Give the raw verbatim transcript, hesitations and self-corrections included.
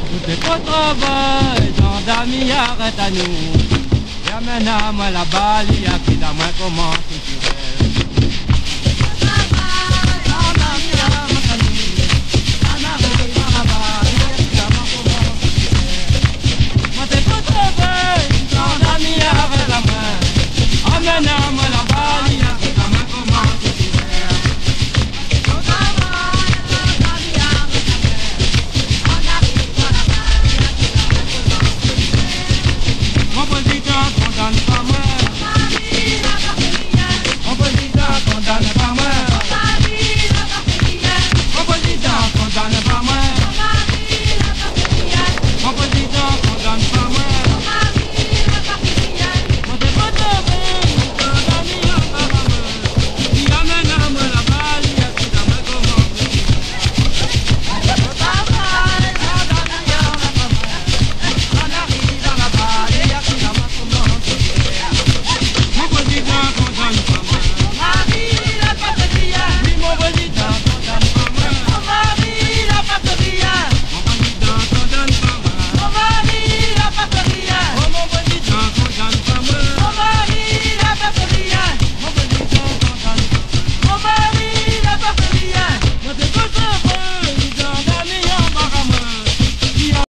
Nou té tro travay, zandarm i arèt anou. Li amenn amoin laba, li akil amoin koman